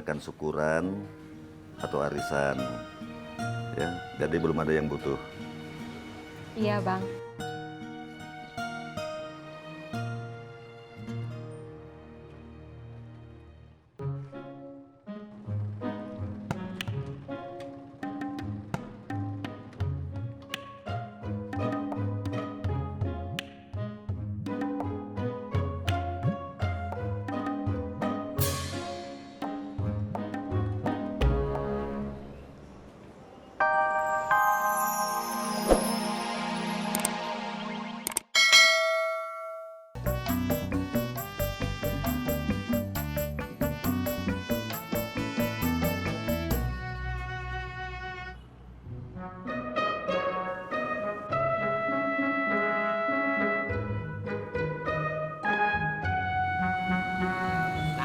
mengadakan syukuran atau arisan. Ya, jadi belum ada yang butuh. Iya, Bang.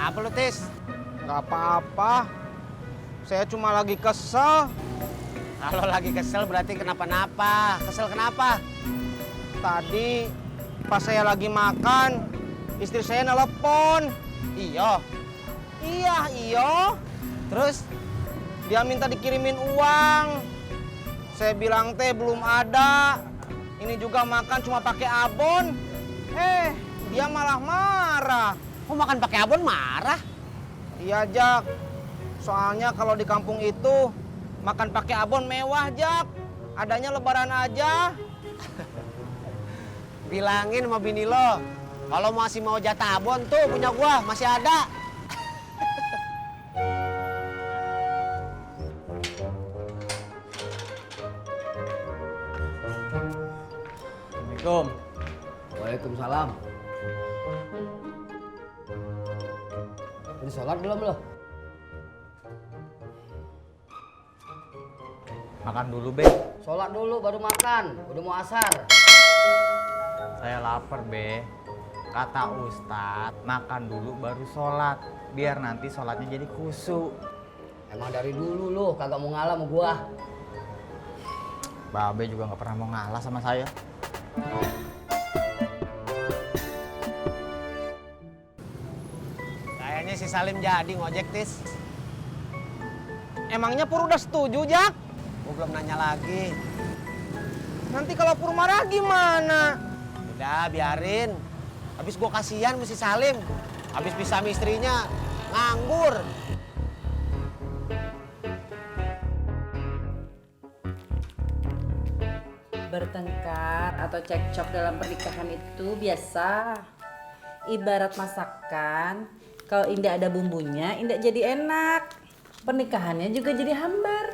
Kenapa lu, Tis? Gak apa-apa. Saya cuma lagi kesel. Kalau lagi kesel berarti kenapa-napa. Kesel kenapa? Tadi pas saya lagi makan, istri saya nelpon. Iya. Iya. Terus? Dia minta dikirimin uang. Saya bilang teh belum ada. Ini juga makan cuma pakai abon. Dia malah marah. Kok makan pakai abon marah? Iya, Jak. Soalnya kalau di kampung itu makan pakai abon mewah, Jak. Adanya lebaran aja. Bilangin sama bini lo, kalau masih mau jatah abon tuh punya gua masih ada. Assalamualaikum. Waalaikumsalam. Udah sholat belum lo? Makan dulu, Be. Sholat dulu baru makan. Udah mau asar. Saya lapar, Be. Kata Ustadz, makan dulu baru sholat. Biar nanti sholatnya jadi khusyuk. Emang dari dulu lo kagak mau ngalah sama gua. Babe juga nggak pernah mau ngalah sama saya. Kayaknya si Salim jadi ngojek, Tis. Emangnya Pur udah setuju, Jak? Gua belum nanya lagi. Nanti kalau Pur marah gimana? Udah, biarin. Habis gua kasihan sama si Salim. Habis pisah sama istrinya, nganggur. Bertengkar atau cekcok dalam pernikahan itu biasa. Ibarat masakan, kalau indah ada bumbunya, indah jadi enak. Pernikahannya juga jadi hambar.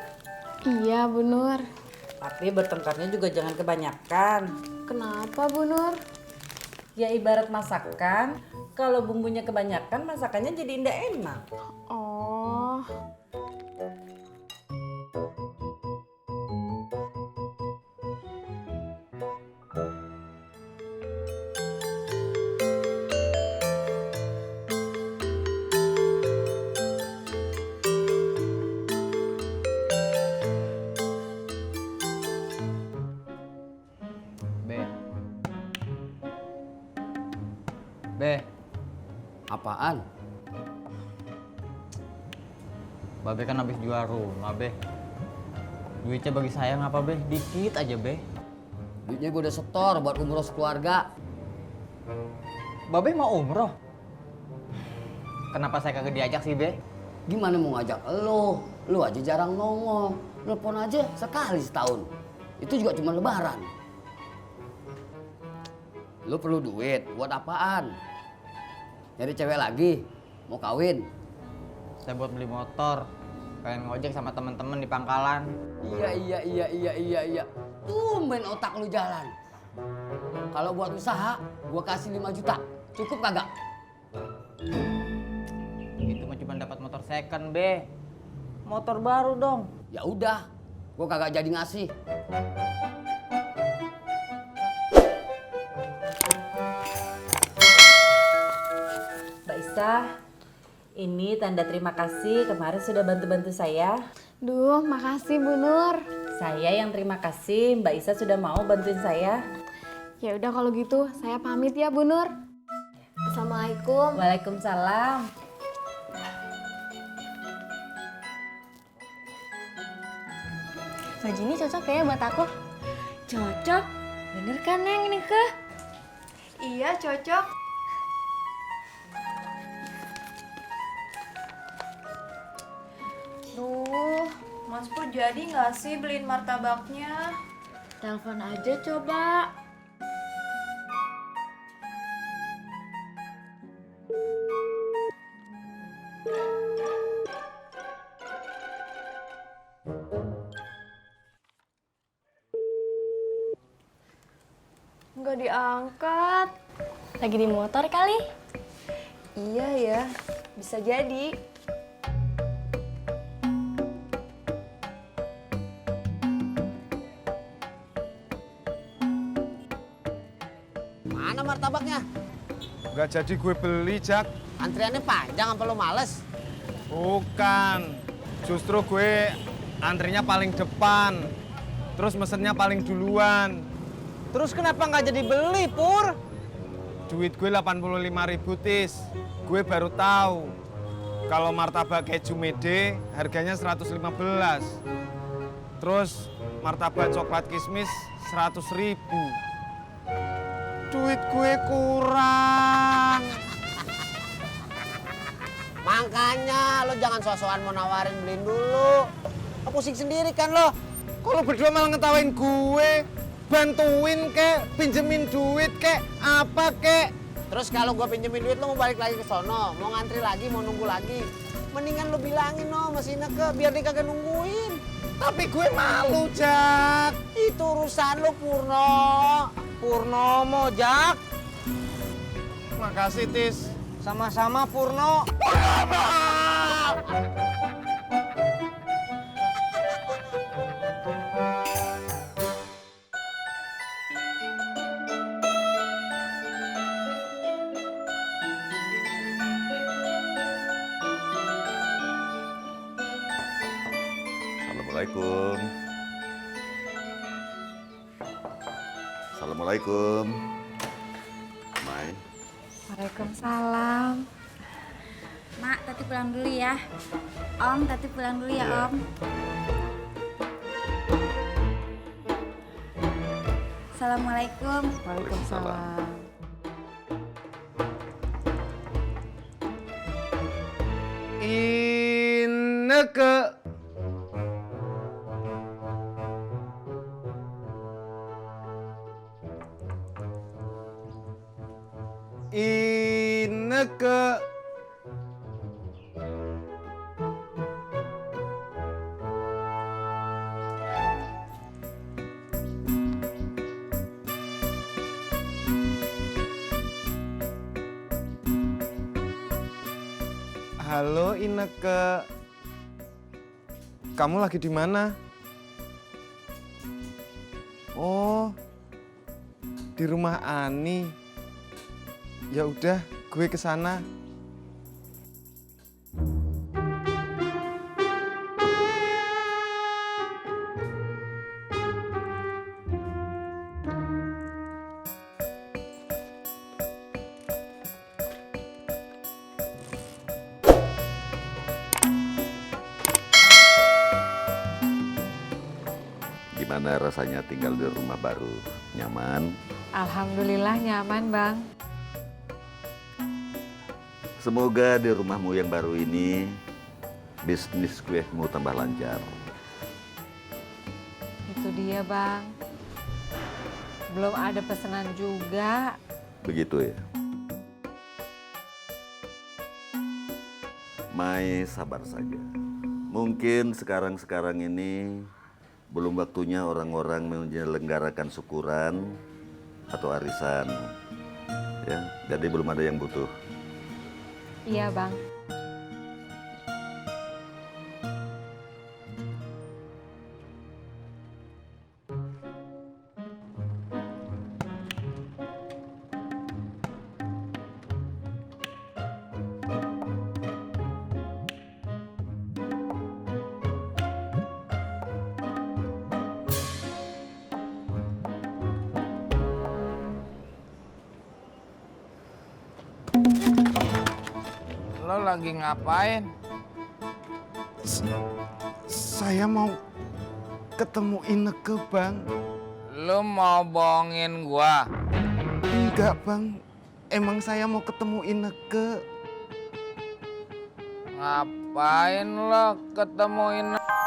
Iya, Bu Nur. Tapi bertengkarnya juga jangan kebanyakan. Kenapa, Bu Nur? Ya ibarat masakan, kalau bumbunya kebanyakan, masakannya jadi indah enak. Oh. Be. Be, Apaan? Babe kan habis jual rumah, Be. Duitnya bagi saya ngapa, Be? Dikit aja, Be. Duitnya gua udah setor buat umroh sekeluarga. Babe mau umroh? Kenapa saya kagak diajak sih, Be? Gimana mau ngajak lo? Lo aja jarang nongol. Telepon aja sekali setahun. Itu juga cuma lebaran. Lo perlu duit buat apaan? Nyari cewek lagi? Mau kawin? Saya buat beli motor. Pengen ngojek sama teman-teman di pangkalan. Iya. Tumben otak lu jalan. Kalau buat usaha, gua kasih 5 juta. Cukup kagak? Itu mah cuma dapat motor second, Be. Motor baru dong. Ya udah, gua kagak jadi ngasih. Mbak Isa, ini tanda terima kasih kemarin sudah bantu-bantu saya. Duh, makasih Bu Nur. Saya yang terima kasih Mbak Isa sudah mau bantuin saya. Ya udah kalau gitu, saya pamit ya Bu Nur. Assalamualaikum. Waalaikumsalam. Baju ini cocok ya buat aku? Cocok. Bener kan, Neng, ini ke? Iya, cocok. Duh, Mas Pur jadi nggak sih beliin martabaknya? Telepon aja coba. Nggak diangkat. Lagi di motor kali? Iya ya, bisa jadi. Mana martabaknya? Nggak jadi gue beli, Jak. Antriannya panjang apa lo males? Bukan. Justru gue antrinya paling depan. Terus mesennya paling duluan. Terus kenapa nggak jadi beli, Pur? Duit gue 85.000, Tis. Gue baru tahu kalau martabak keju mede harganya 115. Terus martabak coklat kismis 100.000. Duit gue kurang. Makanya lo jangan so-soan mau nawarin beliin dulu. Lo pusing sendiri kan lo. Kalau berdua malah ngetawain gue. Bantuin kek, pinjemin duit kek, apa kek. Terus kalau gue pinjemin duit lo mau balik lagi ke sono, mau ngantri lagi, mau nunggu lagi. Mendingan lo bilangin no sama si Ineke biar dia kagak nungguin. Tapi gue malu, Jak. Itu urusan lo, Purno. Purnomo, Jak. Makasih, Tis. Sama-sama, Purno. Assalamualaikum. Assalamualaikum. Mai. Waalaikumsalam. Mak, Tati pulang dulu ya. Om, Tati pulang dulu ya, Iya. Om. Assalamualaikum. Waalaikumsalam. Ineke. Ineke. Halo Ineke. Kamu lagi di mana? Oh. Di rumah Ani. Ya udah, gue ke sana. Gimana rasanya tinggal di rumah baru? Nyaman? Alhamdulillah nyaman, Bang. Semoga di rumahmu yang baru ini bisnis kuehmu tambah lancar. Itu dia, Bang. Belum ada pesanan juga. Begitu ya? Mai, sabar saja. Mungkin sekarang-sekarang ini belum waktunya orang-orang menyelenggarakan syukuran atau arisan. Ya, jadi belum ada yang butuh. Iya, Bang. Lo lagi ngapain? Saya mau ketemu Ineke, Bang. Lu mau bohongin gua? Enggak, Bang. Emang saya mau ketemu Ineke. Ngapain lo ketemu Ineke?